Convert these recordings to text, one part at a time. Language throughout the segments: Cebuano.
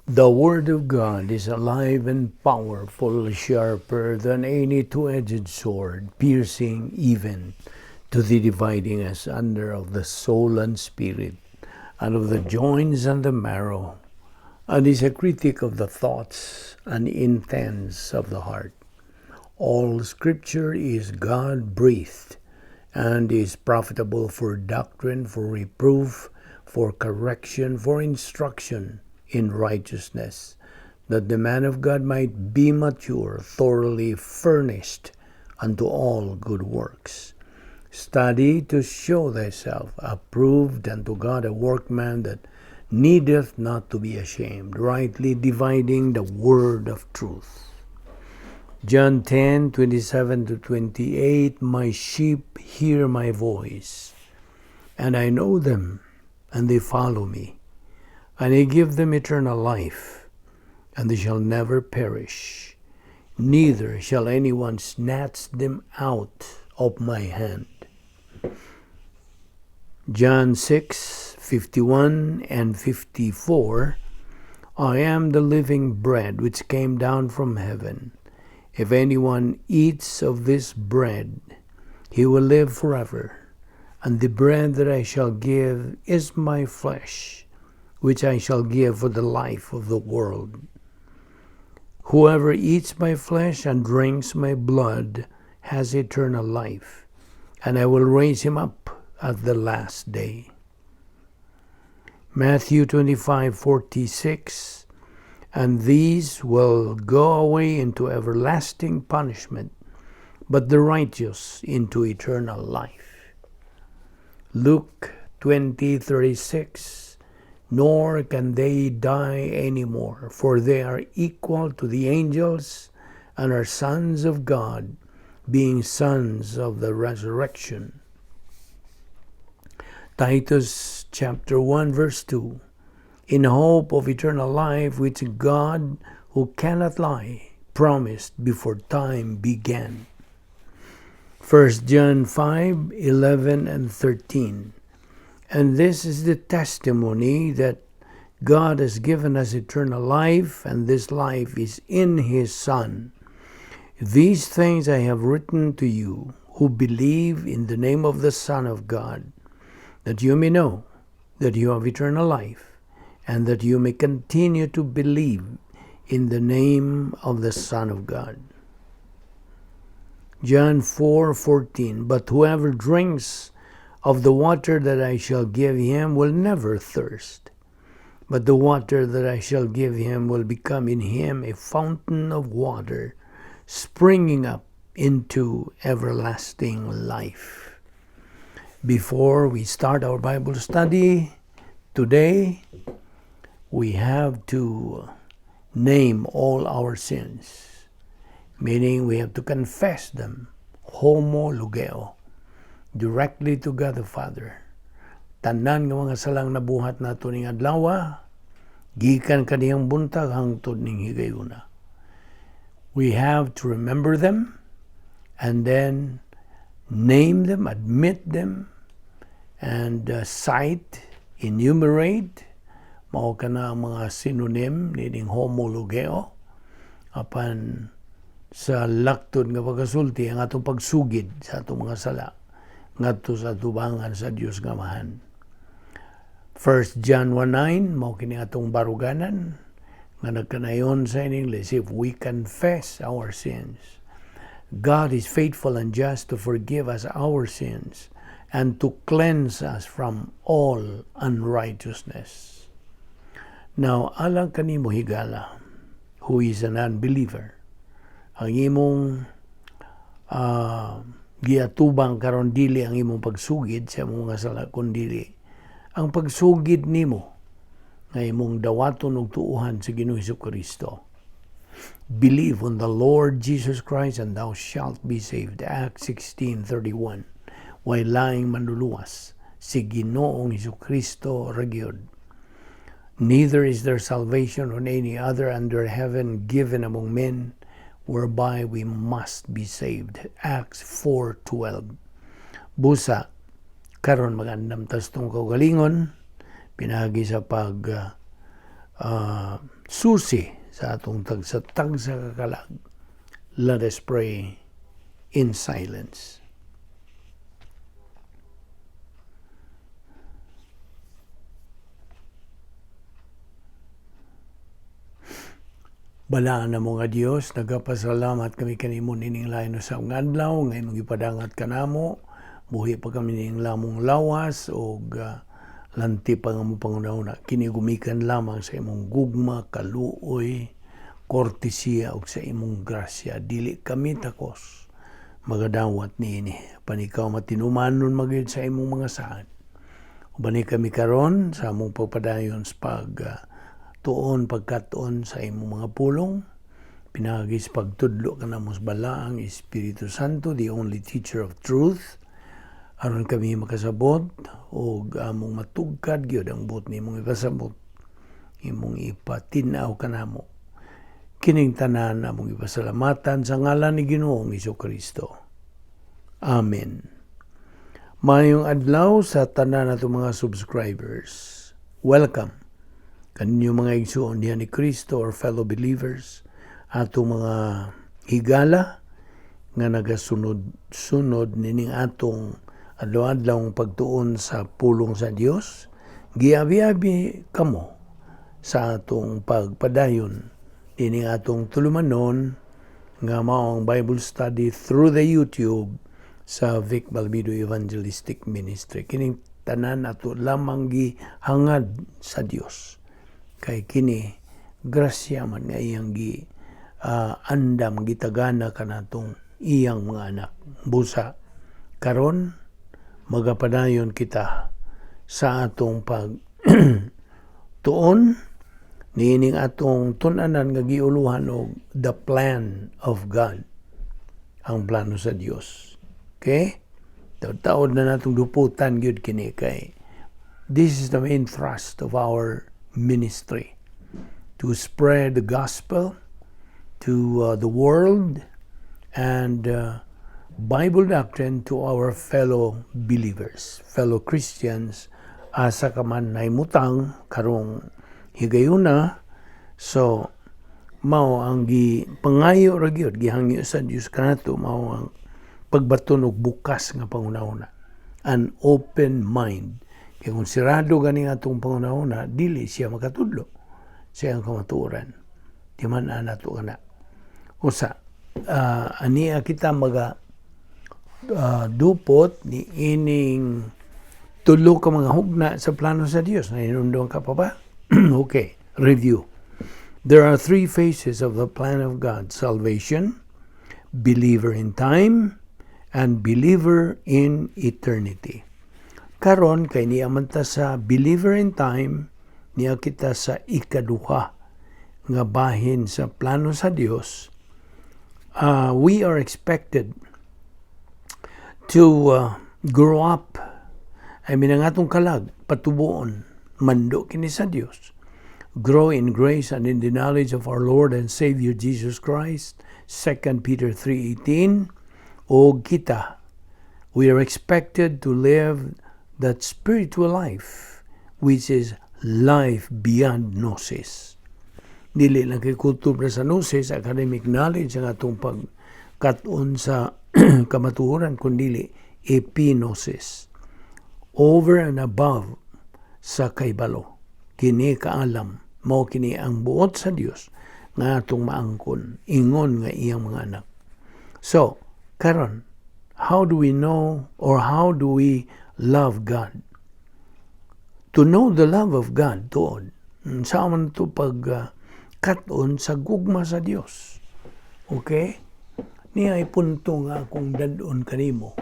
The Word of God is alive and powerful, sharper than any two-edged sword, piercing even to the dividing asunder of the soul and spirit, and of the joints and the marrow, and is a critic of the thoughts and intents of the heart. All Scripture is God-breathed and is profitable for doctrine, for reproof, for correction, for instruction in righteousness, that the man of God might be mature, thoroughly furnished unto all good works. Study to show thyself approved unto God, a workman that needeth not to be ashamed, rightly dividing the word of truth. John 10:27 to 28, "My sheep hear my voice, and I know them, and they follow me. And I give them eternal life, and they shall never perish, neither shall anyone snatch them out of my hand." John 6:51 and 54, "I am the living bread which came down from heaven. If anyone eats of this bread, he will live forever. And the bread that I shall give is my flesh, which I shall give for the life of the world. Whoever eats my flesh and drinks my blood has eternal life, and I will raise him up at the last day." Matthew 25:46, "And these will go away into everlasting punishment, but the righteous into eternal life." Luke 20:36, "Nor can they die anymore, for they are equal to the angels and are sons of God, being sons of the resurrection." Titus chapter 1 verse 2, "In hope of eternal life, which God, who cannot lie, promised before time began." 1 John 5:11 and 13, "And this is the testimony, that God has given us eternal life, and this life is in His Son. These things I have written to you who believe in the name of the Son of God, that you may know that you have eternal life, and that you may continue to believe in the name of the Son of God." John 4:14, "But whoever drinks of the water that I shall give him will never thirst. But the water that I shall give him will become in him a fountain of water springing up into everlasting life." Before we start our Bible study today, we have to name all our sins, meaning we have to confess them, homologeo, directly to God the Father. Tanan nga mga salang nabuhat nato ning adlaw, gikan kanihang buntag hangtod ning higayuna. We have to remember them and then name them, admit them, and cite, enumerate, mao kana ang mga synonym nining homologeo, apan sa laktod nga pagkasulti, ang atong pagsugid sa atong mga sala ngadto sa atubangan sa Dios nga Amahan. 1 John 1:9, mao kini atong baruganan nga nagkanayon sa in English, "If we confess our sins, God is faithful and just to forgive us our sins and to cleanse us from all unrighteousness." Now, alang kanimo, higala, who is an unbeliever, ang imong giatubang karon dili ang imong pagsugid sa imong mga sala, kundili ang pagsugid nimo nga imong dawaton og tuohan sa Ginoong Kristo. "Believe on the Lord Jesus Christ and thou shalt be saved." Acts 16:31. Way laing manluluwas, si Ginoong Kristo ra gyud. "Neither is there salvation on any other under heaven given among men whereby we must be saved." Acts 4:12. Busa, karon magandam tas tong kaugalingon, pinagi sa pag susi sa atong tagsa-tagsa ka kalag. Let us pray in silence. Balaan namo nga Dios, nagapasalamat kami kanimo nining lain sa nga adlaw nga imong gipadangat kanamo. Buhi pa kami ning lamong lawas og lanti pa nga mo pangunahuna. Kini gumikan lamang sa imong gugma, kaluoy, kortesiya ug sa imong grasya. Dili kami takos magadawat niini. Panikaw matinumanon magyud sa imong mga saad. Ubani kami karon sa among pagpadayon sa pag tuon, pagkatuon sa imong mga pulong, pinaagi sa pagtudlo kanamo sa Balaang Espiritu Santo, the only teacher of truth, aron kami makasabot og among matugkad gyud ang buot nimong ipasabot, imong ipatin-aw kanamo. Kining tanan among ipasalamatan sa ngalan ni Ginoong Kristo. Amen. Maayong adlaw sa tanan nato mga subscribers. Welcome kaninyo, mga igsuon diha ni Kristo or fellow believers, atong mga higala nga nagasunod-sunod nining atong adlaw-adlaw pagtuon sa pulong sa Dios. Giabi-abi kamo sa atong pagpadayon nining atong tulumanon nga mao ang Bible study through the YouTube sa Vic Balbido Evangelistic Ministry. Kining tanan ato lamang gihangad sa Dios kay kini grasya man nga iyang gi andam, gitagana kanatong iyang mga anak. Busa karon magapadayon kita sa atong pag tuon niining atong tun-anan nga giuluhan og the plan of God, ang plano sa Dios. Okay, taud na natong duputan gyud kini kay this is the main thrust of our ministry, to spread the gospel to the world and Bible doctrine to our fellow believers, fellow Christians, asa ka man nahimutang karong higayuna. So mao ang gi pangayo ra gyud, gihangyo sa Dios kanato, mao ang pagbaton og bukas nga panghunahuna, an open mind. Kay kung sirado gani atong panghunahuna, dili siya makatudlo sa iyang kamatuoran. Di man nato kana. Usa, ania kita maga dupot ni ining tulo ka mga hugna sa plano sa Dios. Nahinumdum ka pa ba? Okay, review. There are three phases of the plan of God: salvation, believer in time, and believer in eternity. Karon kay niya man ta sa believer in time, niya kita sa ikaduha nga bahin sa plano sa Dios. We are expected to grow up. I mean, ang atong kalag, patubuon, mando kini sa Dios. Grow in grace and in the knowledge of our Lord and Savior Jesus Christ. 2 Peter 3:18. O kita, we are expected to live that spiritual life, which is life beyond gnosis. Dili lang kay kultura sa gnosis, academic knowledge ang atong pagkat-on sa kamatuoran, kundili epignosis. Over and above sa kaybalo. Kini kaalam, mao kini ang buot sa Dios nga atong maangkon, ingon nga iyang mga anak. So, karon, how do we know or how do we love God? To know the love of God, tuod, sa man to pag kat-on sa gugma sa Dios. Okay? Niya ay punto nga akong dadon kanimo.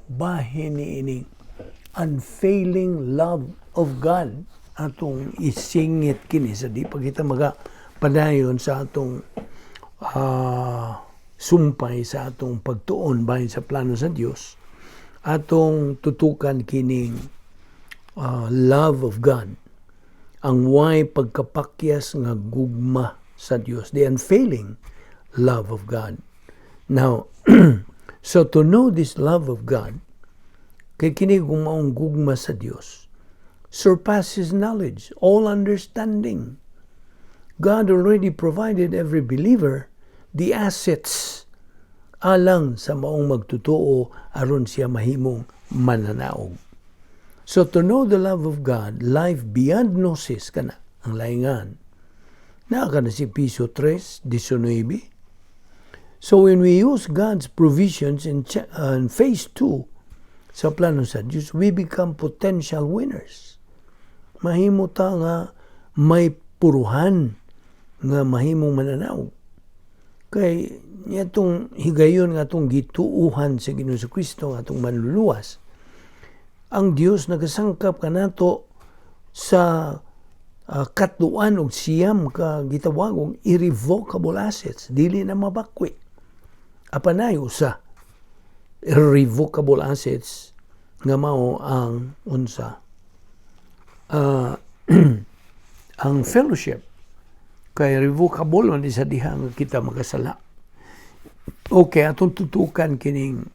Bahin ni ining unfailing love of God atong isingit kini sa di pa kita maga padayon sa atong sumpay sa atong pagtuon bahin sa plano sa Dios. Atong tutukan kining love of God, ang way pagkapakyas nga gugma sa Dios, the unfailing love of God. Now, so to know this love of God, kay kini maong gugma sa Dios surpasses knowledge, all understanding. God already provided every believer the assets alang sa maong magtutuo aron siya mahimong mananaog. So to know the love of God, life beyond gnosis kana ang laingan. Naa ka na si Epeso 3:19. So when we use God's provisions in phase 2 sa plano sa Diyos, we become potential winners. Mahimo ta nga may puruhan nga mahimong mananaog. Kay itong higayon nga atong gituuhan sa Ginoo Kristo nga atong manluluwas, ang Dios nagasangkap kanato sa katluan og 9 ka gitawag og irrevocable assets, dili na mabakwi. Apan naay usa irrevocable assets nga mao ang unsa? Ang fellowship, kay revocable man sa diha nga kita makasala. Okay, atong tutukan kining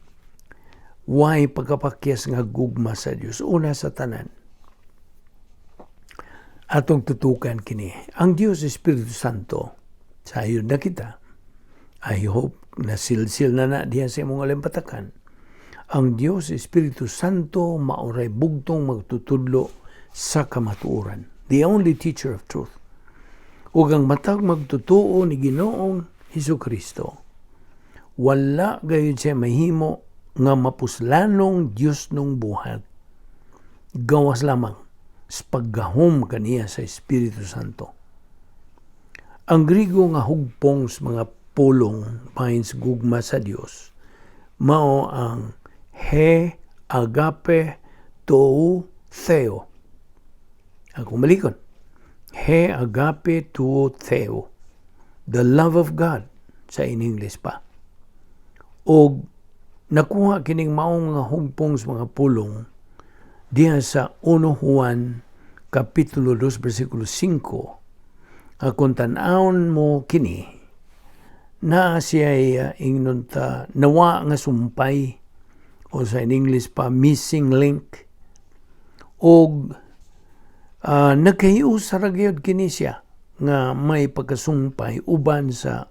why pagkapakyas nga gugma sa Dios. Una sa tanan, atong tutukan kini. Ang Dios Espiritu Santo, sayod na kita. I hope na silsil na na diha sa imong alimpatakan. Ang Dios Espiritu Santo mao ray bugtong magtutudlo sa kamatuoran. The only teacher of truth. Ug ang matag magtutuo ni Ginoong Hesus Kristo, wala gayud siya mahimo nga mapuslanong Dios nung buhat gawas lamang sa paggahom kaniya sa Espiritu Santo. Ang Grigo nga hugpong sa mga pulong bahin sa gugma sa Dios mao ang he agape tou theo. Ako malikon. He agape tou theo. The love of God sa in English pa. Og nakuha kining maong nga hugpong sa mga pulong diha sa 1 Juan kapitulo 2 bersikulo 5. Akon tan-awon mo kini, naa siya ingnon ta nawa nga sumpay o sa in English pa, missing link, og nagkahiusa ra gyud kini siya nga may pagkasumpay uban sa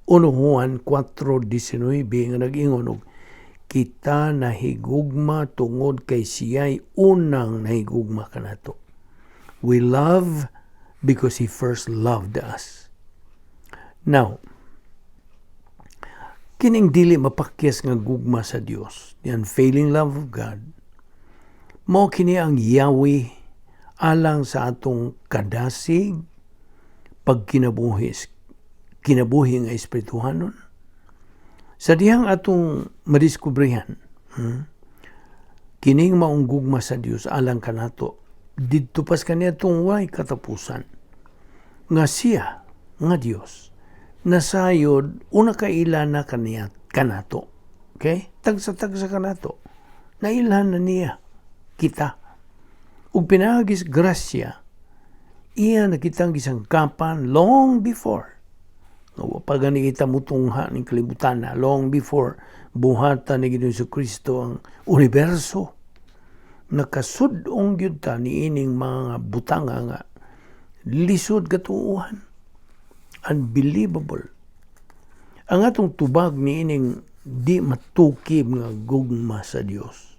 1 Juan 4:19 nga nag-ingon og kita nahigugma tungod kay siya'y unang nahigugma kanato. We love because He first loved us. Now, kining dili mapakyas nga gugma sa Dios, the unfailing love of God, mao kini ang Yahweh alang sa atong kadasig pagkinabuhi kinabuhi nga espirituhanon. Sa dihang atong madiskubrehan, kining maong gugma sa Dios alang kanato, didto pas kaniadtong way katapusan nga siya nga Dios nasayod una kaila na kaniya kanato. Okay? Tagsa-tagsa kanato. Nailhan na niya kita. Ug pinaagis grasya, iya na kitang gisangkapan long before. Nga wa pa gani kita mutungha ning kalibutan na, long before buhatan ni Ginoong Kristo ang universo. Nakasud-ong gyud ta niining mga butanga nga lisod katuohan. Unbelievable. Ang atong tubag niining di matukib nga gugma sa Dios,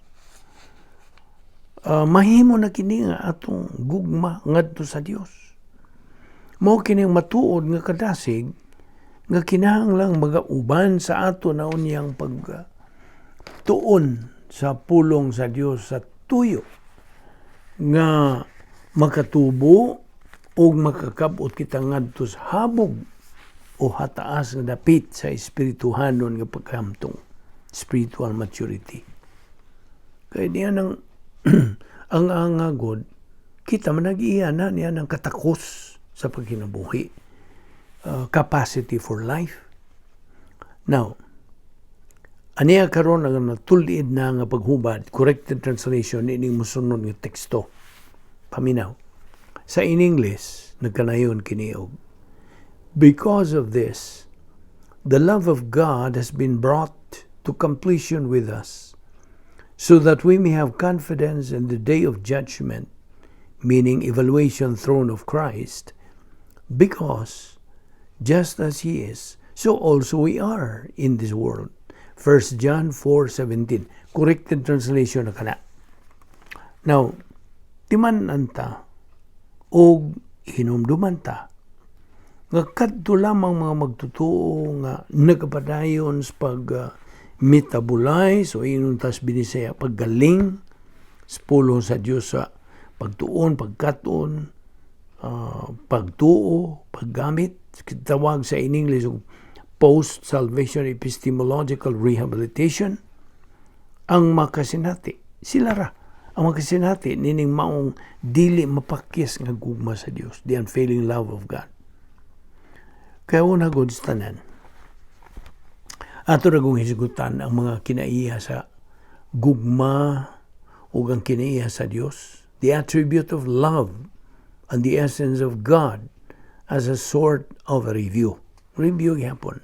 mahimo na kini nga atong gugma ngadto sa Dios. Mao kini ang matuod nga kadasig nga kinahanglang magauban sa ato na unyang pag tuon sa pulong sa Dios sa tuyo nga makatubo ug makakabot kita ngadto sa habog o hataas nga dapit sa espirituhanon nga pagkahamtong, spiritual maturity. Kay niya nang ang angagod kita man nag-iya na niya ng katakos sa pagkinabuhi, capacity for life. Now, aniya karon ang natulid na nga paghubad, corrected translation ining mosunod nga teksto. Paminaw. Sa in English, nagkanayon kini og, "Because of this, the love of God has been brought to completion with us, so that we may have confidence in the day of judgment," meaning evaluation throne of Christ. Because just as He is, so also we are in this world. 1 John 4:17. Corrected translation na kana. Now, timan-an ta og hinumduman ta nga kadto lamang mga magtotoo nga nagapadayon sa pag metabolize o ingon tas Binisaya paggaling sa pulong sa Dios sa pagtuon, pagkaton, pagtuo, paggamit, tawag sa in English post-salvation epistemological rehabilitation, ang makasinati. Sila ra ang makasinati nining maong dili mapakyas nga gugma sa Dios, the unfailing love of God. Kaya una gud sa tanan, ato ra kong hisgutan ang mga kinaiya sa gugma ug ang kinaiya sa Dios, the attribute of love and the essence of God, as a sort of a review. Review gyapon.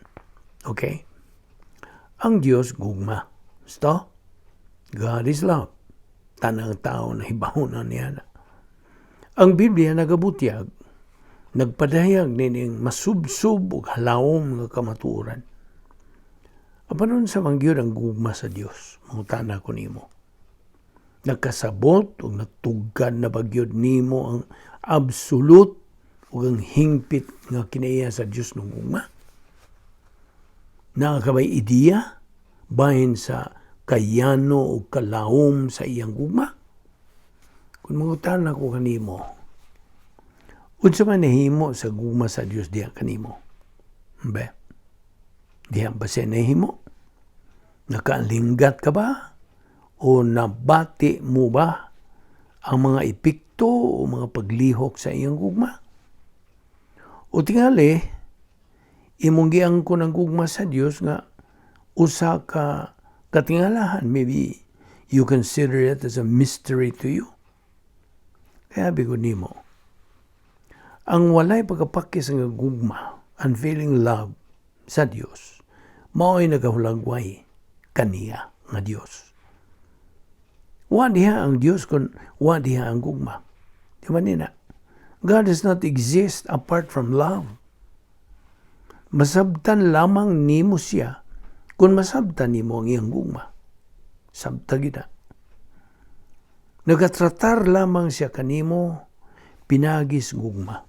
Okay? Ang Dios gugma. Sto? God is love. Tanang tao nahibaw na niya na. Ang Biblia nagabutyag, nagpadayag nining masubsob ug halawom nga kamatuoran. Apan unsa man gyud ang gugma sa Dios? Mangutana ko nimo. Nakasabot ug natugkad na ba gyud nimo ang absolute ug ang hingpit nga kinaiya sa Dios ng gugma? Naa ka bay ideya bahin sa kayano o kalawom sa iyang gugma? Kung mangutana ko kanimo, unsa man nahimo sa gugma sa Dios diha kanimo? Be? Diha ba siya nahimo? Nakaalinggat ka ba? O nabati mo ba ang mga epekto o mga paglihok sa iyang gugma? O tingali, imong giangkon ang gugma sa Dios nga usa ka katingalahan. Maybe you consider it as a mystery to you. Kaya abi ko nimo, ang walay pagkapakyas nga gugma, unfailing love sa Dios, mao'y nagahulagway kaniya nga Dios. Wa diha ang Dios kung wa diha ang gugma. Di ba nina? God does not exist apart from love. Masabtan lamang nimo siya kung masabtan nimo ang iyang gugma. Sabta gid. Nagatratar lamang siya kanimo pinagis gugma.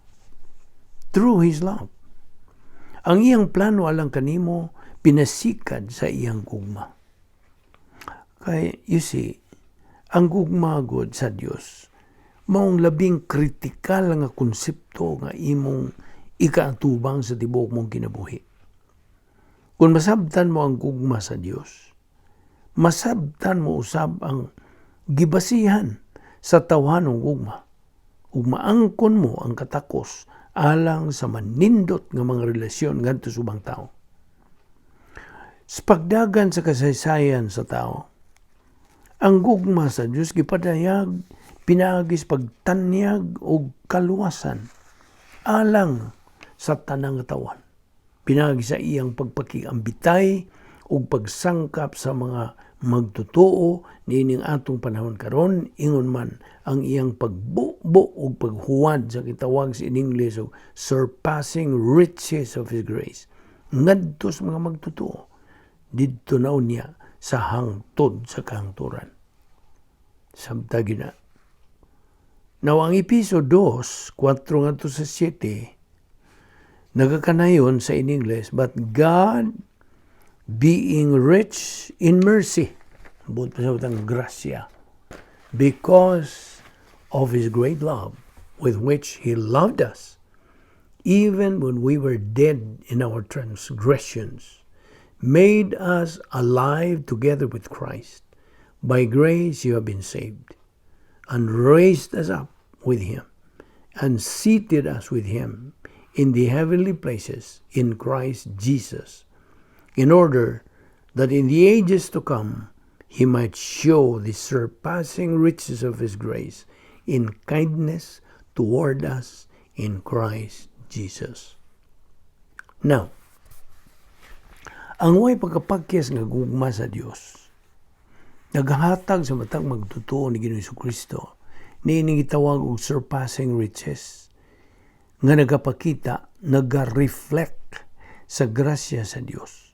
Through His love. Ang iyang plano alang kanimo pinasikad sa iyang gugma. Kay, you see, ang gugma god sa Dios maong labing kritikal nga konsepto nga imong ikaatubang sa tibuok mong kinabuhi. Kung masabtan mo ang gugma sa Dios, masabtan mo usab ang gibasihan sa tawhanong gugma ug maangkon mo ang katakos alang sa manindot nga mga relasyon ngadto sa ubang tao. Sa pagdagan sa kasaysayan sa tao, ang gugma sa Dios gipadayag pinaagis pagtanyag og kaluwasan alang sa tanang katawan. Pinaagi sa iyang pagpakiambitay ug pagsangkap sa mga magtotoo niining atong panahon karon, ingon man ang iyang pagbubo ug paghuwad sa gitawag sa in English og surpassing riches of His grace ngadto sa mga magtotoo didto na unya sa hangtod sa kahangturan. Sabta gina. Now, ang Episo 2, 4 ngadto sa 7, nagakanayon sa in English, "But God, being rich in mercy," buot pa sa grasya, "because of His great love with which He loved us, even when we were dead in our transgressions, made us alive together with Christ. By grace you have been saved, and raised us up with Him, and seated us with Him in the heavenly places in Christ Jesus, in order that in the ages to come He might show the surpassing riches of His grace in kindness toward us in Christ Jesus." Now, ang way pagkapakyas nga gugma sa Dios naghahatag sa matag magtotoo ni Ginoong Kristo niining gitawag og surpassing riches. nga nagapakita, naga-reflect sa grasya sa Dios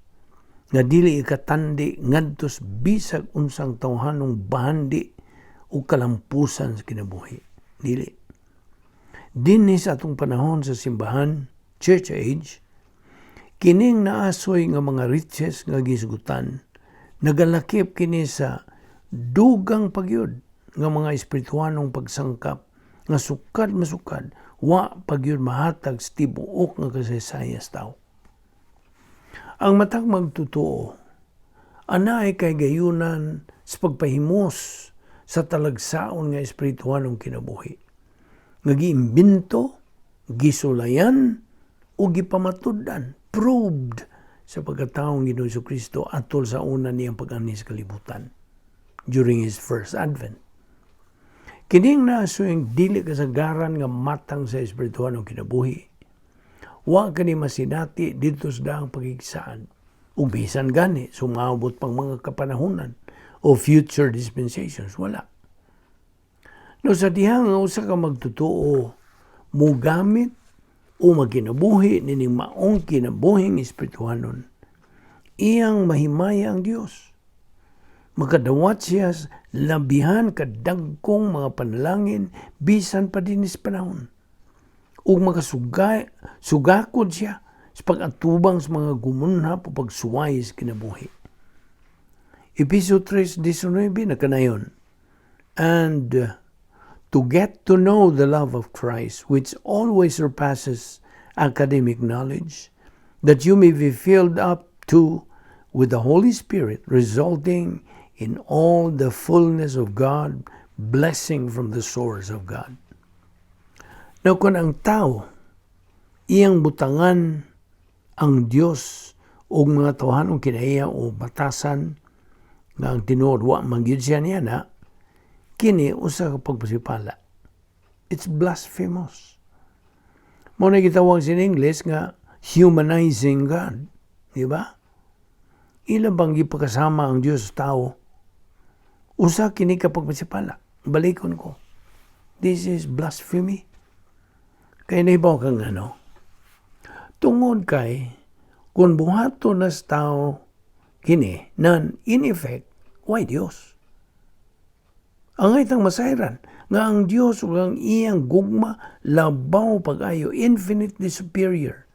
nga dili ikatandi ngadto sa bisag unsang tawhanong bahandi o kalampusan sa kinabuhi. Dili. Dinhi sa atong panahon sa simbahan, Church Age, kining naasoy nga mga riches nga gisgutan, nagalakip kini sa dugang pagyud nga mga espirituanong pagsangkap nga sukad masukad wa pagyud mahatag sa tibuok nga kasaysayan sa tao. Ang matag magtotoo, anaay kahigayunan sa pagpahimos sa talagsaon nga espirituanong kinabuhi nga giimbento, gisulayan o gipamatud-an, proved sa pagkataong Ginoo Kristo atol sa una niyang pag-anhi sa kalibutan during His first advent. Kining naasuyang dili kasagaran nga matang sa espirituanong kinabuhi, wa kani masinati didto sa daang pagigsaad. Ug bisan gani sumabot pang mga kapanahunan o future dispensations, wala. No sa dihang nga usa ka magtotoo mogamit o magkinabuhi nining maong kinabuhing espirituhanon, iyang mahimaya ang Dios. Makadawat siya labihan kadagkong mga panalangin bisan pa dinhi sa panahon ug makasugay sugakod siya sa pag-atubang sa mga gumunhap o pagsuway sa kinabuhi. Episo 3:19 nakanayon, "And to get to know the love of Christ, which always surpasses academic knowledge, that you may be filled up too with the Holy Spirit, resulting in all the fullness of God, blessing from the source of God." Now, kung ang tao, iyang butangan ang Dios o mga tawhanong kinaiya o batasan nga ang tinuod wa man gyud siya niya na, kini usa ka pagpasipala. It's blasphemous. Mao na gitawag sa English nga humanizing God. Di ba? Ila bang gipakasama ang Diyos sa tao? Usa kini ka pagpasipala. Balikon ko. This is blasphemy. Kay nahibaw kang ano? Tungod kay, kung buhaton na sa tao kini, nan in effect, way Dios? Angay tang masayran nga ang Dios ug ang iyang gugma labaw pag-ayo, infinitely superior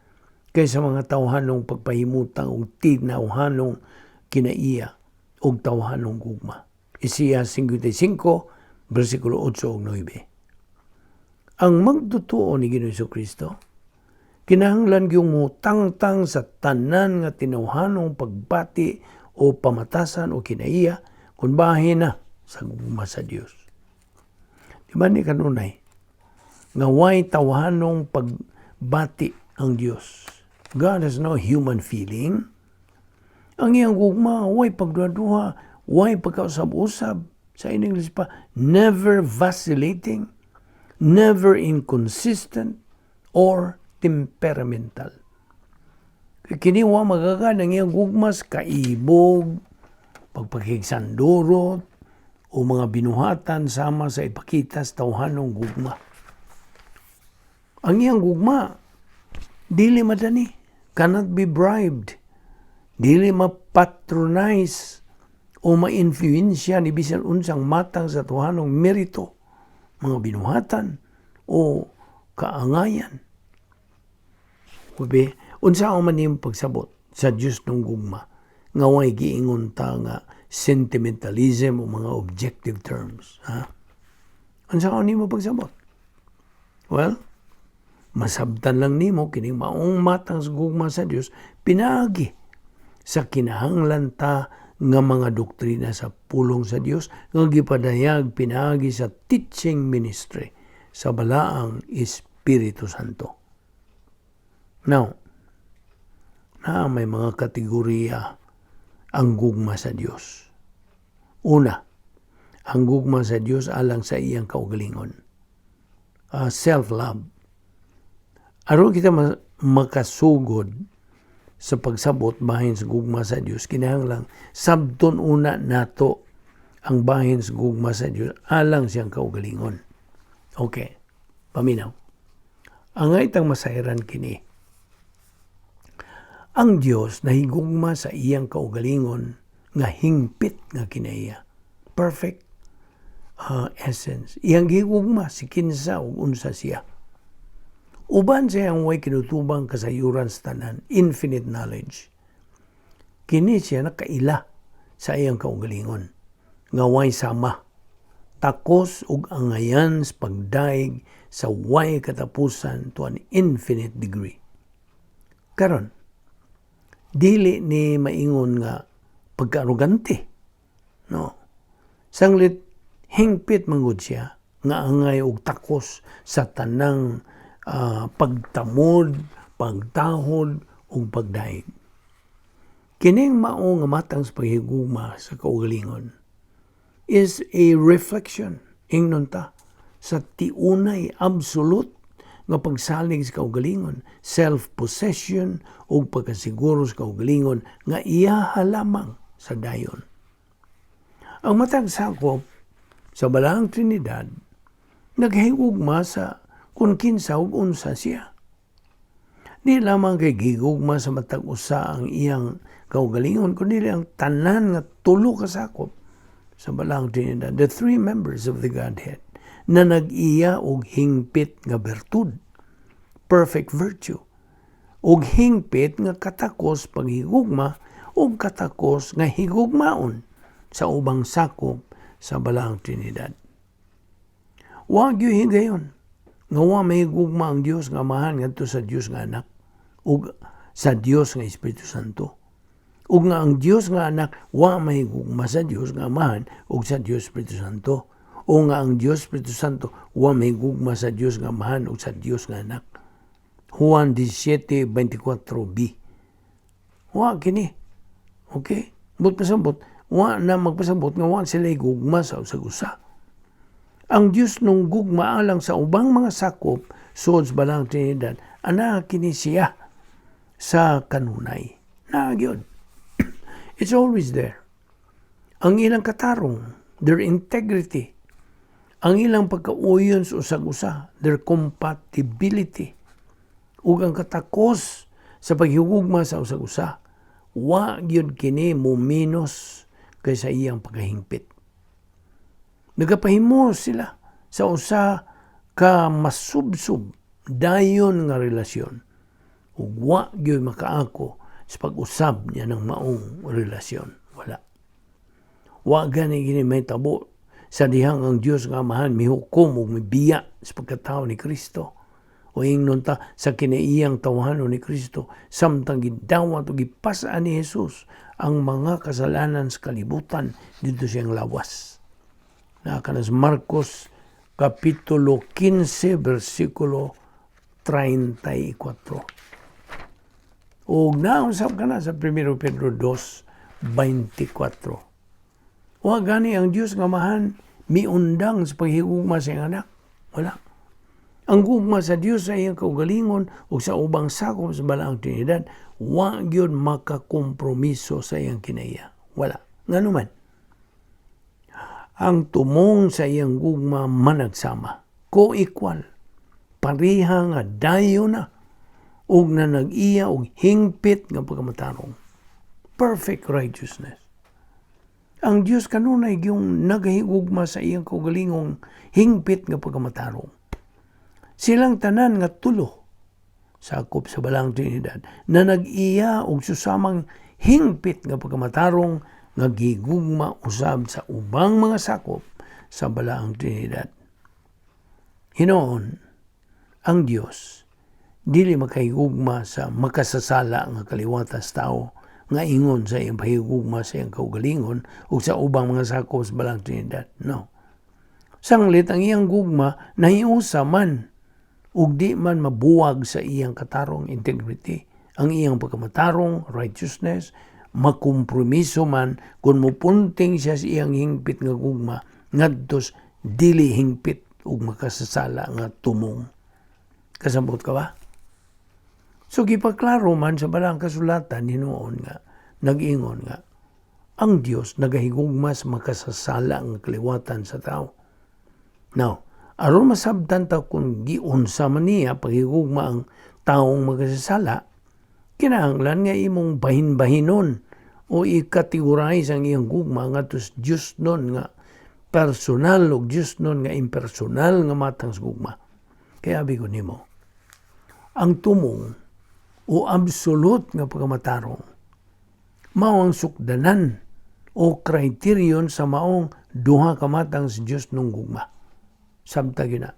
kaysa mga tawhanong pagpahimutang ug tinawhanong kinaiya ug tawhanong gugma. Isaiah 55 versikulo 8 ug 9. Ang magtotoo ni Ginoong Kristo kinahanglan gyud mo tangtang sa tanan nga tinawhanong pagbati o pamatasan o kinaiya kung bahin na sa gugma sa Dios. Di ba ni kanunay nga way tawhanong pagbati ang Dios? God has no human feeling. Ang iyang gugma, way pagduha-duha, way pagkausab-usab. Sa English pa, never vacillating, never inconsistent, or temperamental. Kini wa magagan ang iyang gugma sa kaibog, pagpakigsandurot, o mga binuhatan sama sa ipakita sa tawhanong gugma. Ang iyang gugma, dili madani, cannot be bribed, dili mapatronize o ma-influensya ni bisan unsang matang sa tawhanong merito, mga binuhatan o kaangayan. Ubi, unsa man niyong pagsabot sa Diyos ng gugma nga way giingon ta nga sentimentalism o mga objective terms, ha? Unsa nimo pagsabot? Well, masabtan lang nimo kining maong matang sa gugma sa Dios pinaagi sa kinahanglan ta nga mga doktrina sa pulong sa Dios nga gipadayag pinaagi sa teaching ministry sa Balaang Espiritu Santo. Now, na may mga kategorya ang gugma sa Dios. Una, ang gugma sa Dios alang sa iyang kaugalingon. Self-love. Aron kita makasugod sa pagsabot bahin sa gugma sa Dios, kinahanglan sabton una nato ang bahin sa gugma sa Dios alang siyang kaugalingon. Okay, paminaw. Angay tang masayran kini. Ang Dios nahigugma sa iyang kaugalingon nga hingpit nga kinaiya. Perfect essence. Iyang gihugma si kinsa ug unsa siya. Uban sa iyang way kinutubang kasayuran sa tanan, infinite knowledge. Kini siya nakaila sa iyang kaugalingon nga way sama. Takos ug angayan sa pagdaig sa way katapusan to an infinite degree. Karon, dili ni maingon nga pagkaarogante. No. Sanglit hingpit manggod siya nga angay og takos sa tanang pagtamod, pagtahod ug pagdaig. Kining mao nga matang sa paghigugma sa kaugalingon is a reflection, ingnon ta, sa tiunay absolute nga pagsalig sa kaugalingon, self-possession ug pagkasiguro sa kaugalingon nga iyaha lamang sa dayon. Ang matag sakop sa Balaang Trinidad naghigugma sa kung kinsa ug unsa siya. Di lamang kay gigugma sa matag usa ang iyang kaugalingon, kundi ang tanan nga tulo ka sakop sa Balaang Trinidad, the three members of the Godhead, na nag-iya og hingpit nga bertud, perfect virtue, ug hingpit nga katakos paghigugma ug katakos nga higugmaon sa ubang sakop sa Balaang Trinidad. Wa gyud higayon nga wa mahigugma ang Dios nga Amahan ngadto sa Dios nga Anak ug sa Dios nga Espiritu Santo, ug nga ang Dios nga Anak wa mahigugma sa Dios nga Amahan ug sa Dios Espiritu Santo, o nga ang Dios Espiritu Santo wa mahigugma sa Dios nga Amahan ug sa Dios nga Anak. Juan 17:24b. Wa kini. Okay? But pasabot, wa na magpasabot nga wa sila gugma sa usag usa. Ang Dios nung gugma alang sa ubang mga sakop sud sa Balaang Trinidad, ana kini siya sa kanunay. Na gyud. It's always there. Ang ilang katarong, their integrity, ang ilang pagkauyon sa usag-usa, their compatibility, ug ang katakos sa paghigugma sa usag-usa, wa gyud kini muminos kaysa iyang pagkahingpit. Nagapahimo sila sa usa ka masubsob dayon nga relasyon ug wa gyud makaako sa pag-usab niya ng maong relasyon. Wala. Wa gani gini may tabo sa dihang ang Dios nga Amahan mihukom ug mibiya sa pagkatao ni Kristo o ingnon ta sa kinaiyang tawhanon ni Kristo samtang gidawat ug gipas-an ni Jesus ang mga kasalanan sa kalibutan didto siyang lawas. Na kanas Marcos Kapitulo 15 versikulo 34. Ug nausab ka na sa 1 Pedro 2:24. Wa gani ang Dios nga Amahan miundang sa paghigugma sa iyang anak. Wala. Ang gugma sa Dios sa iyang kaugalingon ug sa ubang sakop sa Balaang Trinidad wa gyud makakompromiso sa iyang kinaiya. Wala. Ngano man? Ang tumong sa iyang gugma managsama, co-equal, pareha nga dayon na ug na nag-iya og hingpit nga pagkamatarong. Perfect righteousness. Ang Dios kanunay yung nagahigugma sa iyang kaugalingong hingpit nga pagkamatarong. Silang tanan nga tulo sakop sa Balaang Trinidad na nag-iya og susamang hingpit nga pagkamatarong nga gigugma usab sa ubang mga sakop sa Balaang Trinidad. Hinoon, ang Dios dili makahigugma sa makasasala nga kaliwatas tao nga ingon sa iyang pahigugma sa iyang kaugalingon ug sa ubang mga sakop sa Balaang Trinidad. No. Sanglit ang iyang gugma nahiusa man ug di man mabuwag sa iyang katarong, integrity. Ang iyang pagkamatarong, righteousness, makompromiso man kung mupunting siya sa iyang hingpit nga gugma ngadto dili hingpit ug makasasala nga tumong. Kasabot ka ba? So gipaklaro man sa Balaang Kasulatan hinuon nga nag-ingon nga ang Dios nagahigugma sa makasasala nga kaliwatan sa tao. Now, Aron masabtan ta kung giunsa man niya paghigugma ang taong makasasala, kinahanglan nga imong bahin-bahinon o i-categorize ang iyang gugma ngadto sa Dios-non nga personal o Dios-non nga impersonal nga matang sa gugma. Kaya abi ko nimo, ang tumong o absolute nga pagkamatarong mao ang sukdanan o criterion sa maong duha ka matang sa Dios-nong gugma. Sabta gyud na.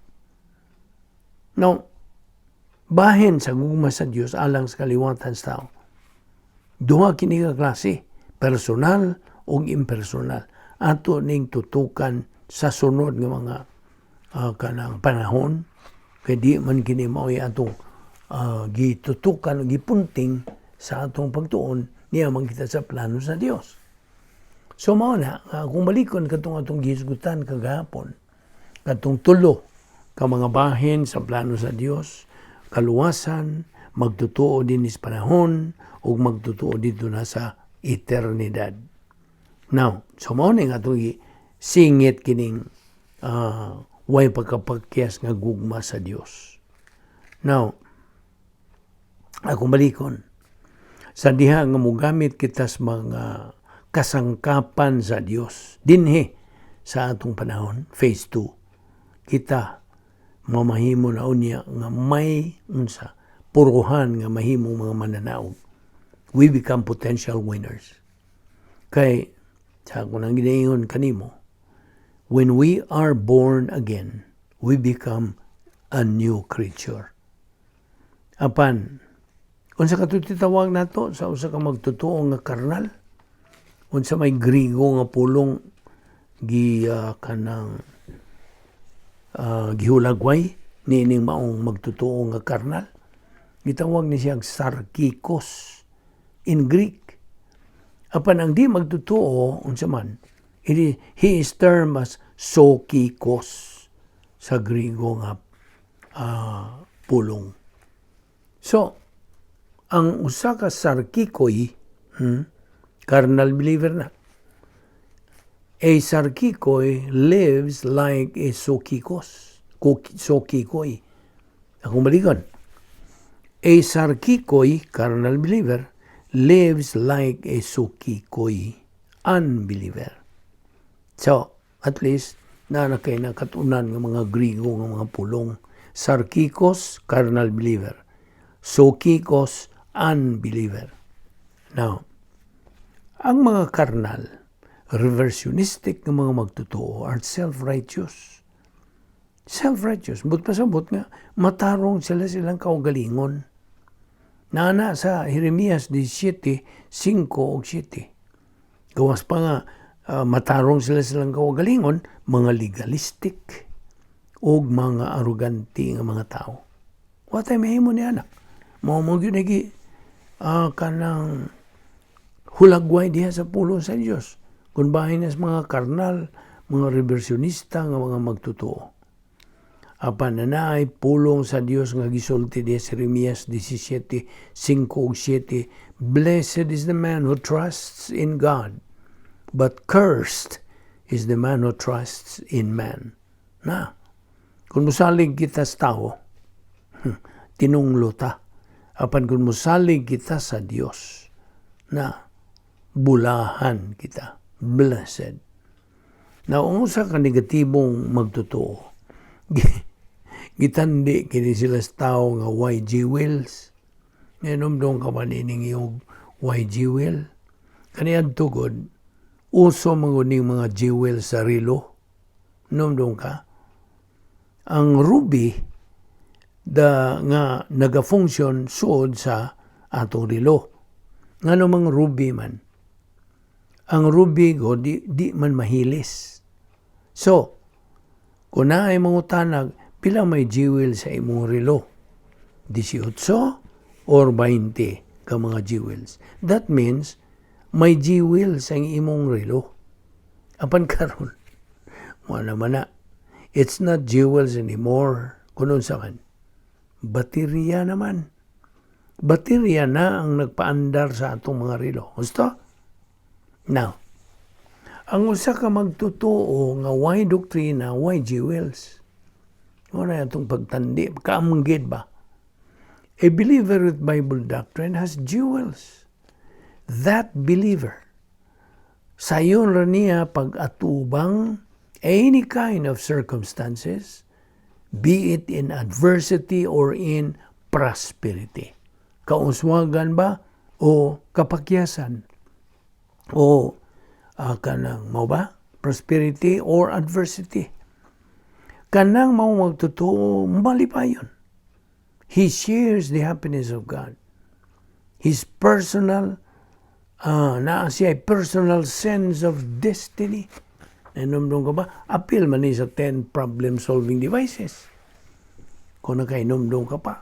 Now, bahin sa gugma sa Dios alang sa kaliwatan sa tao. Duha kini ka klase, personal o impersonal. Ato ning tutukan sa sunod nga mga kanang panahon, kay di man kini mao'y atong gitutukan o gipunting sa atong pagtuon niya man kita sa plano sa Dios. So mao na, kung balikon katong atong gihisgutan kagahapon, katong tulo ka mga bahin sa plano sa Dios, kaluwasan, magtotoo din sa panahon, ug magtotoo dito na sa eternidad. Now, so mao ni nga atong singit kining way pagkapakyas nga gugma sa Dios. Now, akong balikon, sa diha nga mogamit kita sa mga kasangkapan sa Dios dinhi sa atong panahon, phase 2, kita mamahimo na unya nga may unsa puruhan nga mahimong mga mananaog. We become potential winners. Kay sa ako nang ginaingon kanimo, when we are born again, we become a new creature. Apan unsa kato titawag nato sa usa ka magtotoo nga karnal? Unsa may Grigo nga pulong gi kanang gihulagway niining maong magtotoo nga karnal? Gitawag ni siyang sarkikos in Greek. Apan ang di magtotoo, unsa man, he is termed as psukikos sa Grigo nga pulong. So, ang usa ka sarkikoy, carnal believer na. A sarkikoy lives like a psukikos. Psukikoy. Akong balikon. A sarkikoy, carnal believer, lives like a psukikoy, unbeliever. So, at least, na na kay nakatunan ng mga Grigo nga mga pulong. Sarkikos, carnal believer. Psukikos, unbeliever. Now, ang mga karnal, reversionistic nga mga magtotoo are self-righteous. Self-righteous. But pasabot nga, matarong sila silang kaugalingon. Nana sa Jeremias 17, 5 o 7. Gawas pa nga, matarong sila silang kaugalingon, mga legalistic o mga arugante nga mga tao. Wa tay mahimo ni anak. Mao mo gyud nagi kanang hulagway diha sa pulong sa Dios. Kung bahin sa mga karnal, mga reversionista nga mga magtotoo. Apan na naay pulong sa Dios nga gisulti diha sa Jeremias 17, 5 ug 7, "Blessed is the man who trusts in God, but cursed is the man who trusts in man." Na, kung musalig kita sa tao, tinunglo ta. Apan kung musalig kita sa Dios, na bulahan kita. Blessed. Na ang usa ka negatibong magtotoo, gitandi kini sila sa tao nga YG Wills. Ngayon ka man ining iyong YG Will. Kaniadto tugod, uso man ning mga jewel sa relo. Numdum ka? Ang ruby da nga naga-function suod sa atong relo. Ngano mang ruby man? Ang ruby go di man mahilis. So, kung naay mangutanag, pila may jewel sa imong relo? 18 or 20 ka mga jewels. That means may jewels ang imong relo. Apan karon, wala man na. It's not jewels anymore. Kung unsa man. Baterya naman. Baterya na ang nagpaandar sa atong mga relo. Gusto? Now, ang usa ka magtotoo nga way doktrina, way jewels. Mao na atong pagtandi, kaamgid ba? A believer with Bible doctrine has jewels. That believer, sayon ra niya pag-atubang any kind of circumstances, be it in adversity or in prosperity. Kauswagan ba o kapakyasan? O kanang mao ba? Prosperity or adversity. Kanang mao magtotoo, malipayon. He shares the happiness of God. His personal, naa siya personal sense of destiny. Nahinumdum ka ba? Apil man ni sa 10 problem-solving devices. Kung nakainomdom ka pa.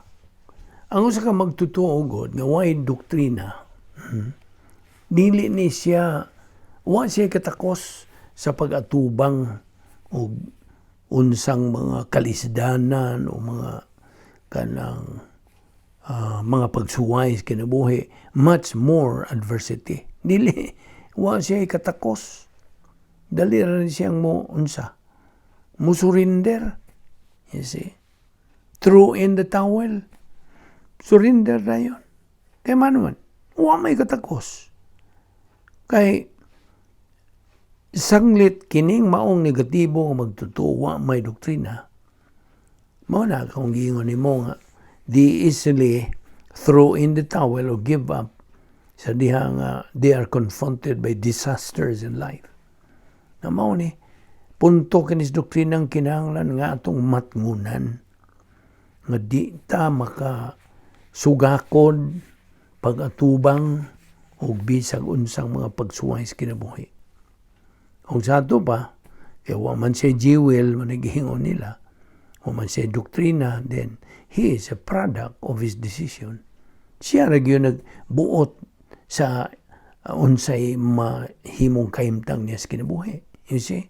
Ang usa ka magtotoo gud nga way doktrina, dili ni siya, wa siya katakos sa pag-atubang og unsang mga kalisdanan o mga kanang mga pagsuway sa kinabuhi, much more adversity. Dili, wa siya katakos. Dali ra ni siyang mo unsa, mo surrender. You see? Throw in the towel. Surrender na yun. Kay man man, wa may katakos. Kay sanglit kining maong negatibo nga magtotoo, wa may doktrina. Mao na kung giingon nimo nga they easily throw in the towel or give up sa diha nga they are confronted by disasters in life. Na mao ni punto kinis doktrinang kinahanglan nga atong matngunan nga di ta maka sugakod pag-atubang og bisag unsang mga pagsuway sa kinabuhi. Kung sa ato pa, kaya wa man siya jewel, man giingon nila, wa man siya doktrina, then he is a product of his decision. Siya ra gyud nagbuot sa unsay mahimong kahimtang niya sa kinabuhi. You see?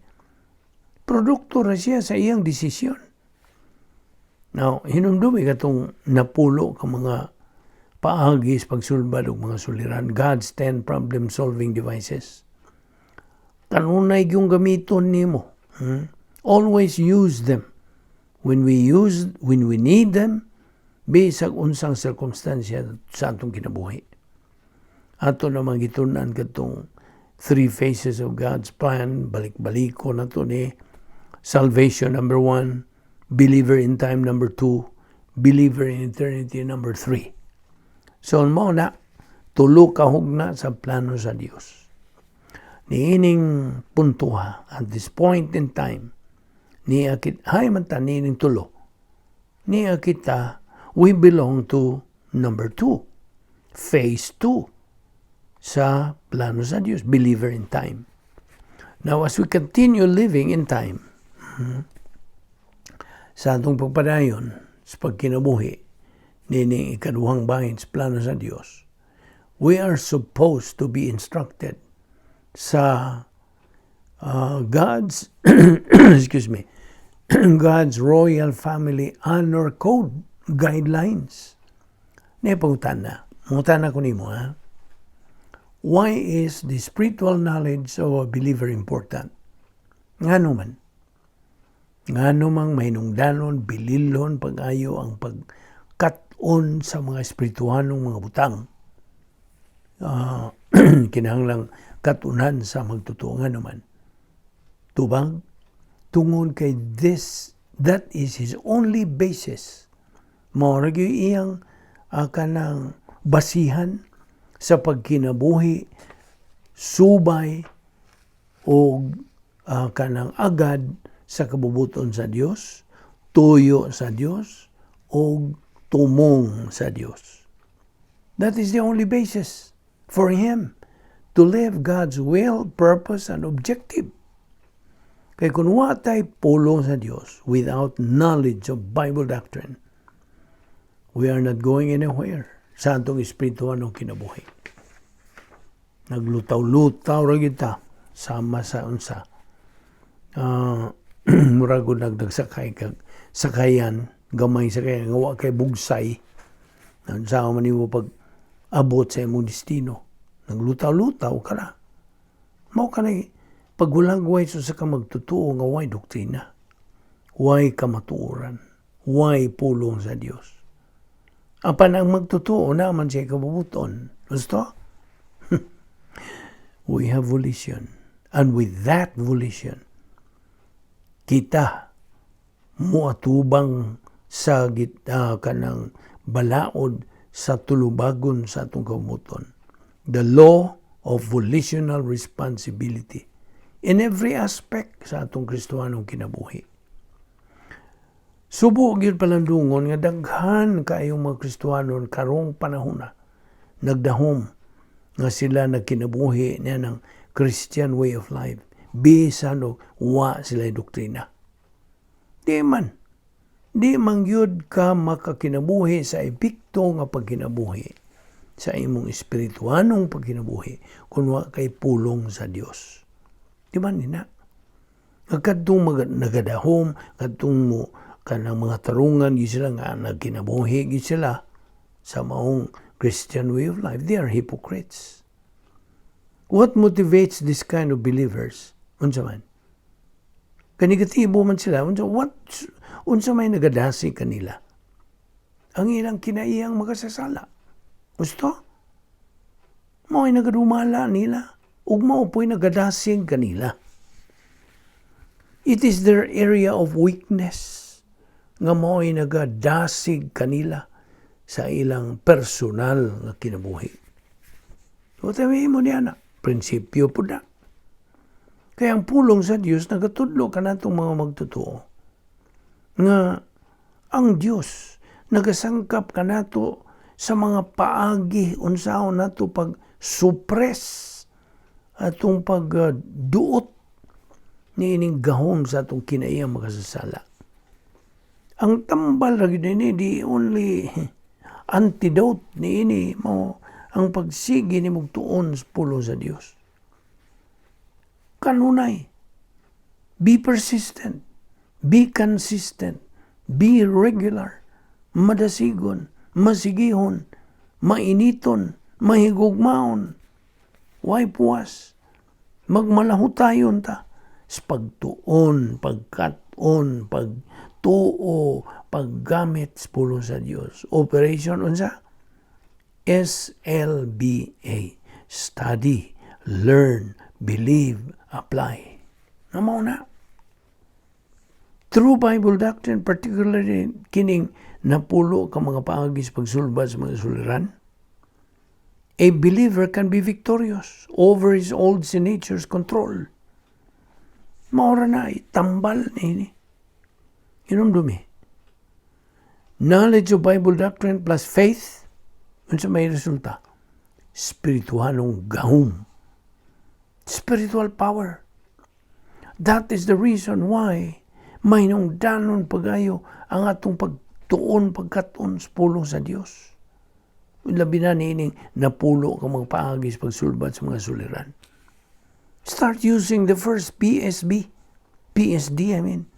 Produkto ra siya sa iyang desisyon. Now, hinumdumi katong napulo ka mga paagi sa pagsulbad og mga suliran, God's 10 problem-solving devices. Kanunay yung gamiton nimo. Always use them. When we need them, bisag unsang sirkumstansya sa atong kinabuhi. Ato namang gitun-an katong three phases of God's plan, balik-baliko na to ni salvation number one, believer in time number two, believer in eternity number three. So mao na, tulo ka hugna sa plano sa Dios. Niining puntuha, at this point in time, niya kit hay man ta niining tulo. Niya kita, we belong to number two, phase two sa plano sa Dios, believer in time. Now, as we continue living in time, sa atong pagpadayon sa pagkinabuhi, nining ikaduhang bahin sa plano sa Dios, we are supposed to be instructed sa God's, excuse me, God's Royal Family Honor Code guidelines. Ni pangutana. Mangutana ko nimo, ha. Why is the spiritual knowledge of a believer important? Ngano man? Ngano mang mahinungdanon, bililhon pag-ayo ang pagkat-on sa mga espirituhanong mga butang? Kinahanglang katunan sa magtotoo, nga naman. Tubang, tungod kay that is his only basis. Mao ra gyud iyang kanang basihan sa pagkinabuhi subay o kanang agad sa kabubuton sa Dios, tuyo sa Dios o tumong sa Dios. That is the only basis for him to live God's will, purpose, and objective. Kay kung wa tay pulong sa Dios, without knowledge of Bible doctrine, we are not going anywhere sa atong espirituhanong kinabuhi. Naglutaw-lutaw ra kita sama sa unsa. Murag og nagdagsakay kag sakayan, gamay sakayan nga wa kay bugsay. Unsa man nimo pag abot sa imong destino? Naglutaw-lutaw ka ra. Mao kanay paghulagway sa ka magtotoo nga way doktrina. Way kamatuoran. Way pulong sa Dios. Apan ang magtotoo naa man siya'y kabubut-on. Gusto? We have volition. And with that volition, kita muatubang sa kanang balaod sa tulubagon sa atong kabubut-on. The law of volitional responsibility in every aspect sa atong Kristohanong kinabuhi. Subo gyud, palandungon, nga daghan kaayong mga Kristohanon karong panahon na nagdahom nga sila nagkinabuhi niya ng Christian way of life bisan og wa sila doktrina. Di man. Di man gyud ka makakinabuhi sa epekto nga pagkinabuhi sa imong espirituanong pagkinabuhi kung wa kay pulong sa Dios. Di ba nina? Nga kadtong nagadahom, kadtong mo kanang mga tarungan gyud sila nga nagkinabuhi gyud sila sa maong Christian way of life, they are hypocrites. What motivates this kind of believers? Unsa man? Kanegatibo man sila. Unsa may nagadasig kanila? Ang ilang kinaiyang makasasala. Gusto? Mao'y nagadumala nila. Ug mao po'y nagadasig kanila. It is their area of weakness nga mao'y nagadasig kanila sa ilang personal nga kinabuhi. O mo niya na, prinsipyo po na. Kaya ang pulong sa Dios nagatudlo kanatong mga magtotoo nga ang Dios nagasangkap kanato sa mga paagi unsaon nato pag suppress atong pagduot ni ining gahom sa atong kinaiyang makasasala. Ang tambal ra gyud ni, the only antidote niini mao ang pagsige nimog tuon sa pulong sa Dios. Kanunay, be persistent, be consistent, be regular, madasigon, masigihon, mainiton, mahigugmaon, way puwas, magmalahutayon ta sa pagtuon, pagkat-on, pagtuo, paggamit sa pulong sa Dios. Operation unsa? SLBA. Study, learn, believe, apply. Na mao na. True Bible doctrine, particularly kining napulo ka mga paagi sa pagsulbad sa mga suliran, a believer can be victorious over his old sin nature's control. Maura na, tambal ni. Hinumdumi. Knowledge of Bible doctrine plus faith, unsa may resulta? Spiritualong gahom. Spiritual power. That is the reason why may danon pagayo ang atong pagtuon, pagkat-on sa pulong sa Dios. Labi na niining napulo ka mga paagi sa pagsulbad sa mga suliran. Start using the first PSB. PSD, I mean.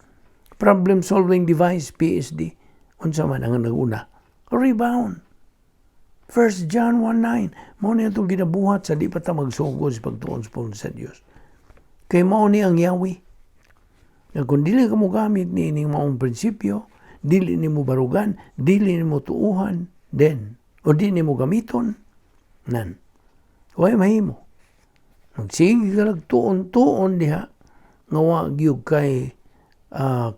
Problem Solving Device, PSD. Unsa man ang naguna? Rebound. 1 John 1:9. Mao ni atong ginabuhat sa di pa ta magsugod sa pagtuon sa pulong sa Dios. Kay mao ni ang yawi. Nga kung dili ka mo gamit ni ining maong prinsipyo, dili nimo barugan, dili nimo tuuhan, then o di nimo gamiton, nan. Way mahimo. Magsige ka lag tuon-tuon diha nga wa gyud kay